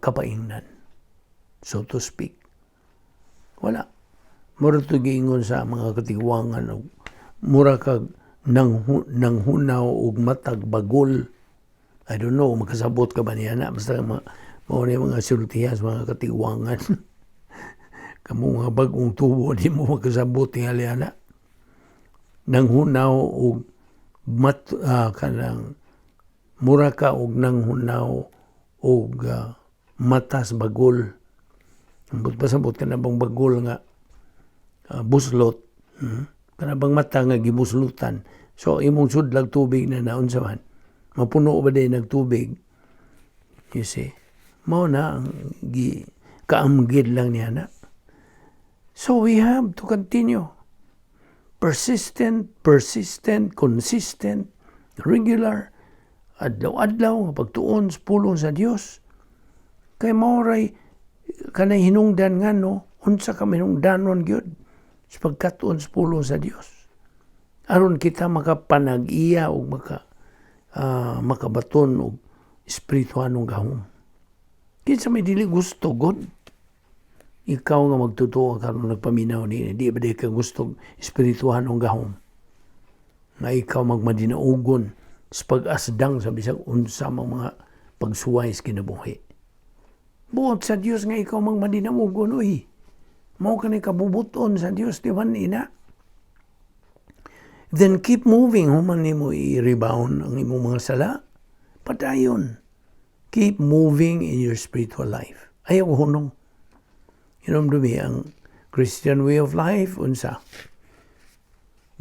kapaingnan. So to speak. Wala. Mura to giingon sa mga katigwangan og mura kag nang nanghunaw og matag bagol. I don't know, makasabot ka ba niya na? Basta mao ni mga sultihan sa mga katigwangan. Kamo nga bag-ong tubo, di mo makasabot tingali ana. Nanghunaw og mat kanang mura ka og nanghunaw og matas bagol. Ambot pasabot ka na bang bagol nga buslot. Kana bang mata nga gibuslutan. So imong sudlag tubig na naunsa man? Mapuno ba din nagtubig? You see? Mao na ang gi kaamgid lang niya na. So we have to continue. Persistent, persistent, consistent, regular, adlaw-adlaw nga pagtuon sa pulong sa Dios. Kay mao ray Kanay hinungdan nga no, unsa ka hinungdanon gyud sa pagkat-on sa pulong sa Dios. Aron kita makapanag-iya ug makabaton og espirituhanong gahom. Kinsa may dili gusto god? Ikaw nga magtotoo karon nagpaminaw ni, di ba di ka gusto espirituhanong gahom? Nga ikaw magmadinaugon sa pag-asdang sa bisag unsa mang mga pagsuway sa kinabuhi. Buot sa Dios nga ikaw magmadinaugon, uy. Mao kani kabubuton sa Dios, di ba ina? Then keep moving human nimo i-rebound ang imong mga sala. Padayon. Keep moving in your spiritual life. Ayaw hunong. Hinumdumi ang Christian way of life unsa?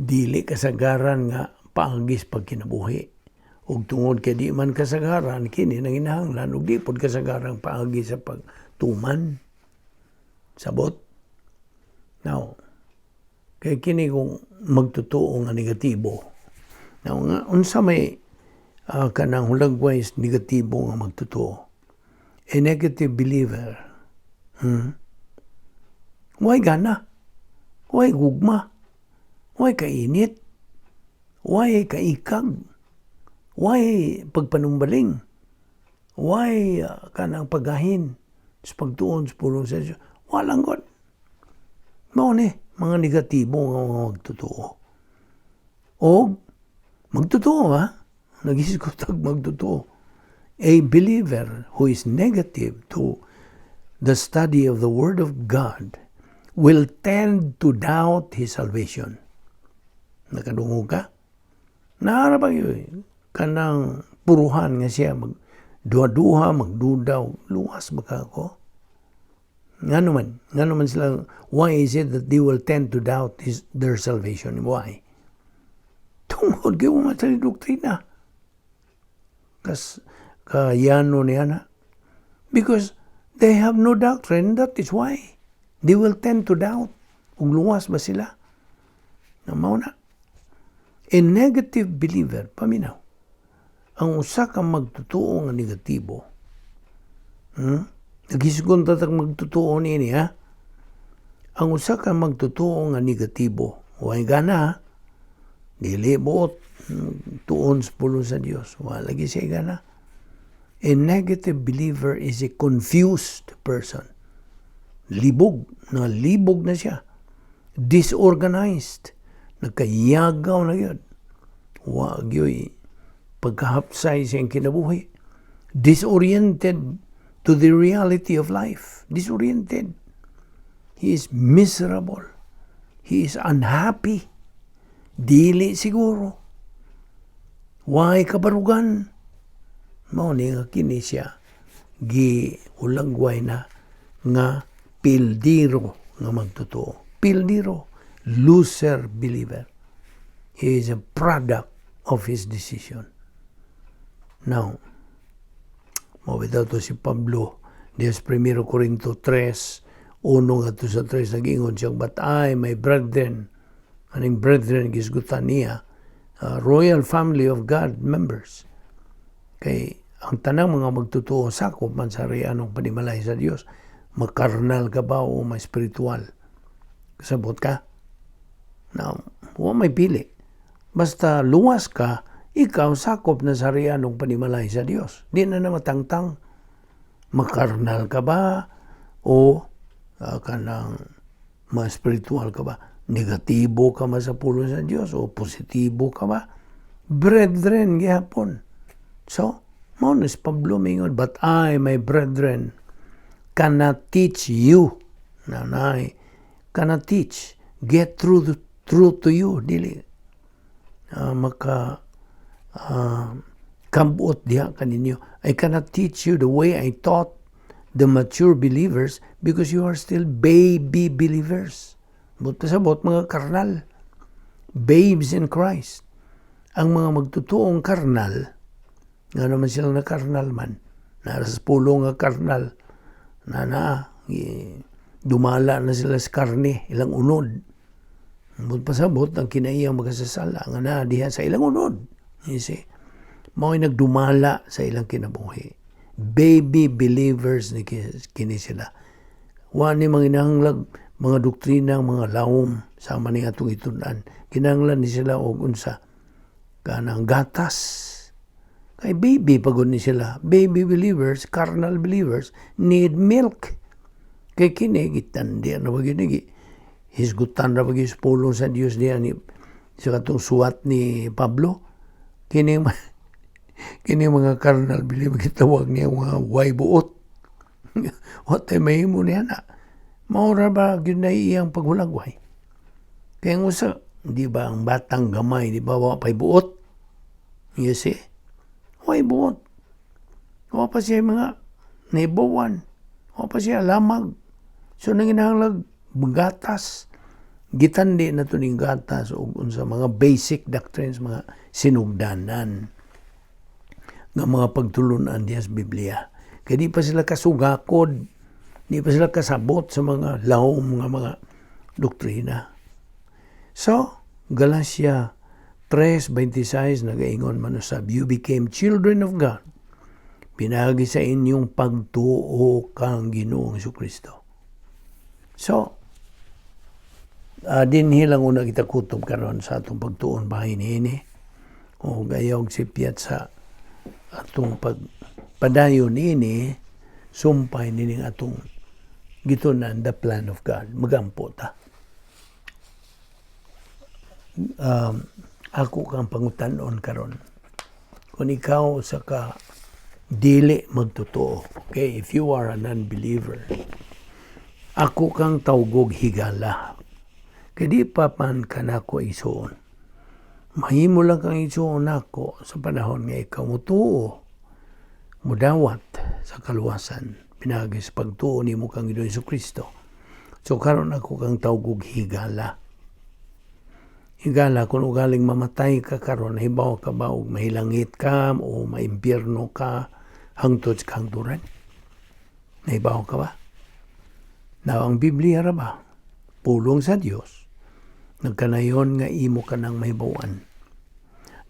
Dili kasagaran nga paagis pagkinabuhi. Ug tungod kay di man kasagaran kini nanginahanglan ug di pod kasagaran paagi sa pagtuman. Sabot? Now, kay kini kung magtotoo nga negatibo. Now, nga, unsa may kanang hulagway negatibo nga magtotoo? A negative believer. Why gana? Why gugma? Why kainit? Why kaikag? Why pagpanumbaling? Why kanang pagahin sa pagtuon sa pulong sa Diyos? Walang God. Mao ni mga negatibo nga mga magtotoo. O magtotoo ha? Nagisgot magtotoo. A believer who is negative to the study of the Word of God will tend to doubt his salvation. Nakadungog ka? Naara ba yun? Kanang puruhan nga siya mag duha-duha, magdudaw, luwas ba ka ako? Ngano man sila, why is it that they will tend to doubt their salvation? Why? Tungod kay wa sa doktrina. Kas kayano niya na. Because they have no doctrine, that is why. They will tend to doubt. Kung luwas ba sila? Na mao na. A negative believer, paminaw, ang usa ka magtotoo nga negatibo, Nagisgon ta tag magtotoo niini ha. Ang usa ka magtotoo nga negatibo, way gana ha? Dili buot tuon sa pulong sa Dios. Wala lagi siya gana. A negative believer is a confused person. Libog, na libog na siya. Disorganized. Nagkayagaw na yun. Wa gyoy pagkahapsay sa iyang kinabuhi. Disoriented to the reality of life. Disoriented. He is miserable. He is unhappy. Dili siguro. Why kabarugan? Mao ni nga kini siya gi hulagway na nga pildiro nga magtotoo. Pildiro. Loser believer. He is a product of his decision. Now, mao bitaw to si Pablo, diya sa 1 Corinto 3, 1 ngadto sa 3, nag-ingon siya, "But I, my brethren," aning brethren, gisgutan niya, royal family of God members. Kay ang tanang mga magtotoo sakop man sa anong panimalay sa Dios, makarnal ka ba o ma-spiritual? Kasabot ka? Now, wa may pili. Basta luwas ka, ikaw sakop na sa anong panimalay sa Dios. Di na na matangtang. Makarnal ka ba o kanang ma-spiritual ka ba? Negatibo ka ba sa pulong sa Dios o positibo ka ba? Brethren gihapon. So, mao na si Pablo mingon, "But I, my brethren, cannot teach you." Nanay, cannot teach. Get through the truth to you. Dili. Maka kambuot diha kaninyo. "I cannot teach you the way I taught the mature believers because you are still baby believers." Buot pasabot, mga karnal. Babes in Christ. Ang mga magtutuong karnal, nga naman sila na karnal man, nara sa pulo nga karnal, na na, dumala na sila sa karne, ilang unod. Buot pasabot, ang kinaiyang makasasala, nga na diha sa ilang unod. You see? Mao'y nagdumala sa ilang kinabuhi. Baby believers ni kini sila. Wa ni manginahanglag mga doktrina, mga lawom sama ni atong itun-an. Kinahanglan ni sila og unsa? Kanang gatas. Kay baby pa gud ni sila. Baby believers, carnal believers need milk. Kay kini gitandi na ba gyud ni, hisgutan ra ba gyud sa pulong sa Dios diya ni sa katong suwat ni Pablo. Kini kini mga carnal believer, gitawag niya mga way buot. Wa tay mahimo niya na. Mao ra ba gyud na iyang paghulagway. Kaya ang usa, di ba ang batang gamay, di ba wa pa'y buot? You see? Way buot. Wa pa siya mga naibawan. Wa pa siya lamag. So nanginahanglag gatas. Gitandi na to ning gatas og unsa, mga basic doctrines, mga sinugdanan nga mga pagtulunan diya sa Biblia. Kaya di pa sila kasugakod, di pa sila kasabot sa mga lawom nga mga doktrina. So, Galatia 3:26 nagaingon man usab, "You became children of God pinaagi sa inyong pagtuo kang Ginoong Kristo." So, dinhi lang una kita kutob karon sa atong pagtuon bahin niini. O ayaw sipyat sa atong pagpadayon niini, sumpay nining atong gitun-an, the plan of God. Magampo ta. Ako kang pangutanon karon. Kung ikaw sa ka dili magtotoo, okay, if you are an unbeliever, ako kang tawgog higala. Kay di pa man kanako isuon. Mahimo lang kang isuon nako sa panahon nga ikaw mutuo, mudawat sa kaluwasan pinaagi sa pagtuo nimo kang Ginoong Kristo. So karon ako kang tawgog higala. Higala, kung ugaling mamatay ka karon, hibaw ka ba og mahilangit ka o maimpyerno ka hangtod sa kahangturan? Nahibaw ka ba? Now, ang Biblia ra ba? Pulong sa Dios. Nagkanayon nga imo ka nang mahibawan.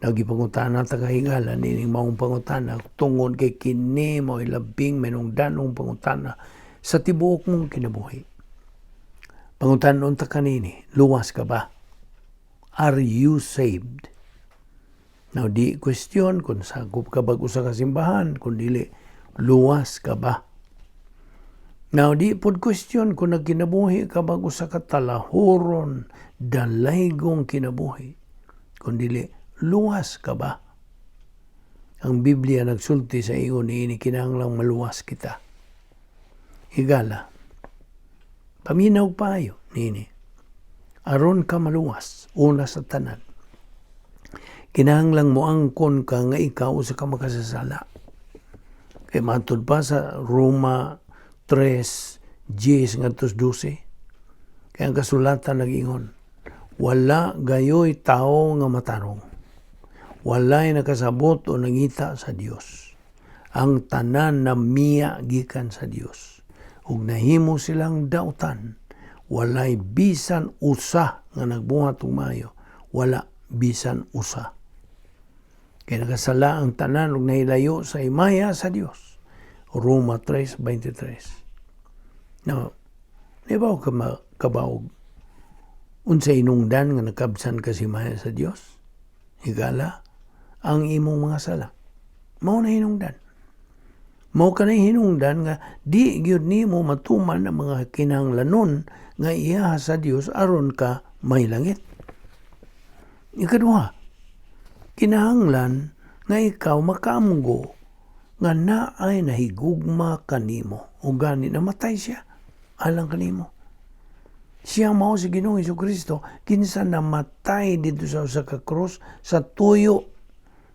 Nagipangutana ta kahigala nining maong pangutana tungod kay kini mao labing manungdanong pangutana sa tibuok mong kinabuhi. Pangutanon ta kanini, luwas ka ba? Are you saved? Now, di question kung sakop ka bag usa ka simbahan, kung dili, luwas ka ba? Now, di pod question kung nagkinabuhi ka bag usa ka talahuron, dalaygong kinabuhi. Kung dili, luwas ka ba? Ang Biblia nagsulti sa ingon niini, kinahanglang maluwas kita. Higala, paminaw payo niini. Aron ka maluwas, una sa tanan, kinahanglang moangkon ka nga ikaw usa ka makasasala. Kay matud pa sa Roma 3:10 ngadto 12. Kay ang kasulatan nag-ingon, "Wala gayoy tao nga matarong. Walay nakasabot o nangita sa Dios. Ang tanan na miya gikan sa Dios. Ug nahimo silang dautan. Walay bisan usa nga nagbuhat og maayo. Wala bisan usa. Kay nakasala ang tanan ug nahilayo sa himaya sa Dios." Roma 3:23. Now, nahibaw ka kabaog unsa hinungdan nga nakabsan ka sa himaya sa Dios? Higala, ang imong mga sala. Mao na hinungdan. Mao kanay hinungdan nga di gyud nimo matuman ang mga kinahanglanon nga iya sa Dios aron ka mahilangit. Ikaduha, kinahanglan nga ikaw makaamgo nga naay nahigugma kanimo o gani namatay siya alang kanimo. Siya mao si Ginoong Kristo, kinsa namatay dito sa usa ka krus sa tuyo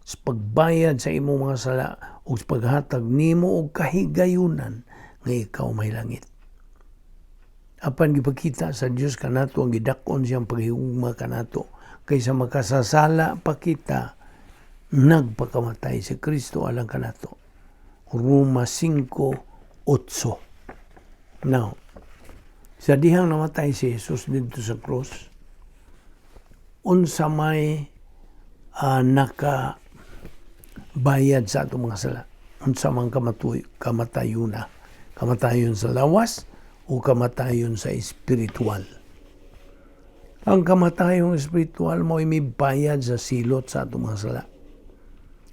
sa pagbayad sa imong mga sala ug sa paghatag nimo og kahigayunan nga ikaw mahilangit. Apan gipakita sa Dios kanato ang gidak-on siyang paghigugma kanato kaysa makasasala pa kita, nagpakamatay si Kristo alang kanato. Roma 5:8. Now, sa dihang namatay si Jesus dito sa krus, unsa may naka bayad sa atong mga sala? Unsa man kamatoy, kamatayuna? Kamatayon sa lawas o kamatayon sa espiritual. Ang kamatayong espiritual mo may bayad sa silot sa atong mga sala.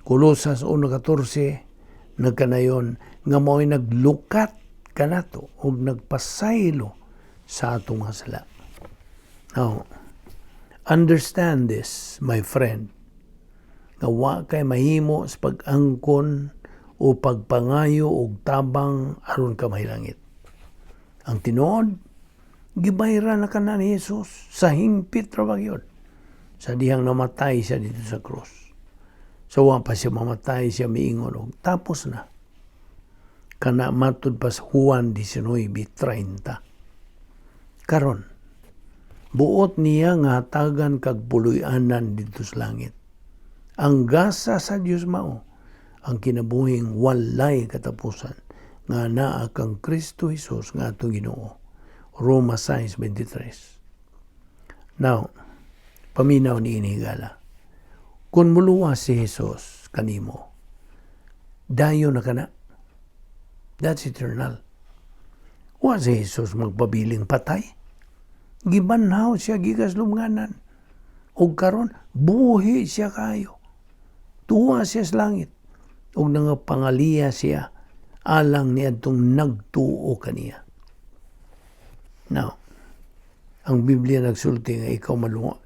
Kolosas 1:14, nagkanayon nga mao'y naglukat kanato ug nagpasaylo sa atong mga sala. Now, understand this, my friend, nga wa kay mahimo sa pag-angkon o pagpangayo og tabang aron ka mahilangit. Ang tinuod, gibayran na kana ni Jesus sa hingpit ra gyud sa dihang namatay siya dito sa krus. So wa pa siya mamatay, siya miingon og tapos na. Kana matud pa sa Juan 19:30. Karon, buot niya nga hatagan kag puloy-anan didto sa langit. Ang gasa sa Dios mao ang kinabuhing walay katapusan nga naa kang Kristo Jesus nga atong Ginoo. Roma 6:23. Now, paminaw ni higala. Kung muluwas si Jesus kanimo, dayon na kana. That's eternal. Wa si Jesus magpabiling patay. Gibanhaw siya gikas lubnganan. Og karon buhi siya kayo. Tuwa siya sa langit. Og nangapangaliya siya alang niadtong nagtuo kaniya. Now, ang Biblia nagsulti nga ikaw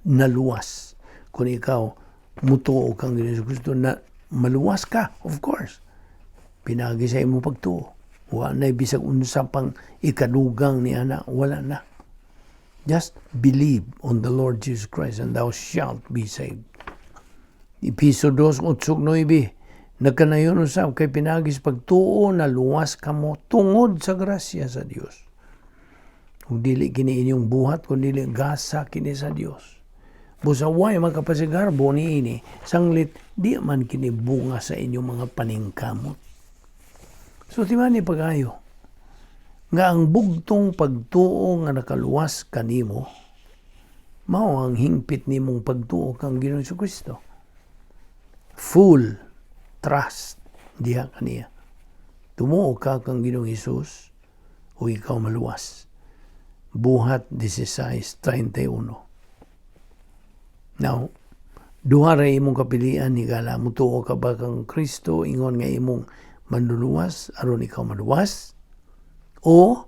naluwas. Kung ikaw mutuo kang Ginoong Kristo na maluwas ka, of course. Pinagi sa imong pagtuo. Wa na bisag unsa pang ikadugang ni ana, wala na. Just believe on the Lord Jesus Christ and thou shalt be saved. Episo 2:8-9, nagkanayon usab kay pinagi sa pagtuo na luwas kamo tungod sa grasya sa Dios. Kung dili kini inyong buhat, kung dili gasa kini sa Dios. Busa way makapasigarbo niini, sanglit di man kini bunga sa inyong mga paningkamot. So timani pag-ayo, nga ang bugtong pagtuo nga nakaluwas kanimo, mao ang hingpit nimong pagtuo kang Ginoong Kristo. Full trust diha kaniya. Tumuo ka kang Ginoong Hesus o ikaw maluwas. Buhat 16:31. Now, duha ra imong kapilian, higala. Mutuo ka ba kang Kristo ingon nga imong manluluwas aron ikaw maluwas? O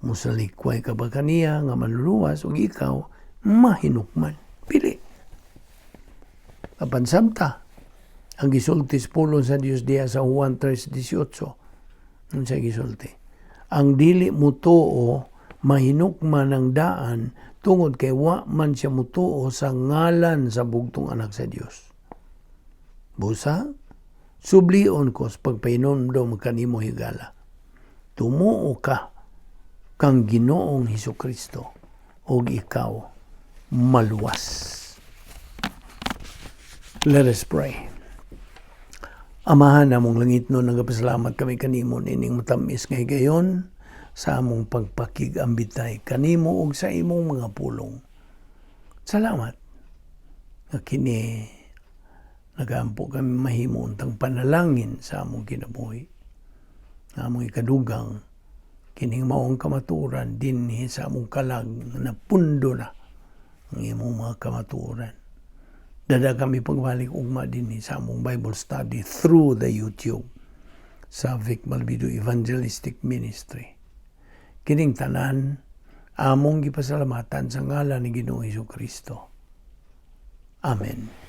musalikway ka ba kaniya nga manluluwas ug ikaw mahinukman? Pili. Apan samta ang gisulti sa pulong sa Dios diha sa Juan 3:18. Unsa gisulti? Ang dili mutuo mahinukman ang daan tungod kay wa man siya mutuo sa ngalan sa bugtong anak sa Dios. Busa, sublion ko sa pagpahinomdom kanimo, higala. Tumuo ka kang Ginoong Hesus Kristo ug ikaw maluwas. Let us pray. Amahan namong langitnon, nagapasalamat kami kanimo nining matamis nga higayon sa among pagpakig-ambitay kanimo ug sa imong mga pulong. Salamat nga kini nagaampo kami mahimo untang panalangin sa among kinabuhi. Nga among ikadugang kining maong kamatuoran dinhi sa among kalag nga napundo na ang imong mga kamatuoran. Dada kami pagbalik ugma dinhi sa among Bible study through the YouTube sa Vic Malvido Evangelistic Ministry. Kining tanan among gipasalamatan sa ngalan ni Ginoong Hesus Kristo. Amen.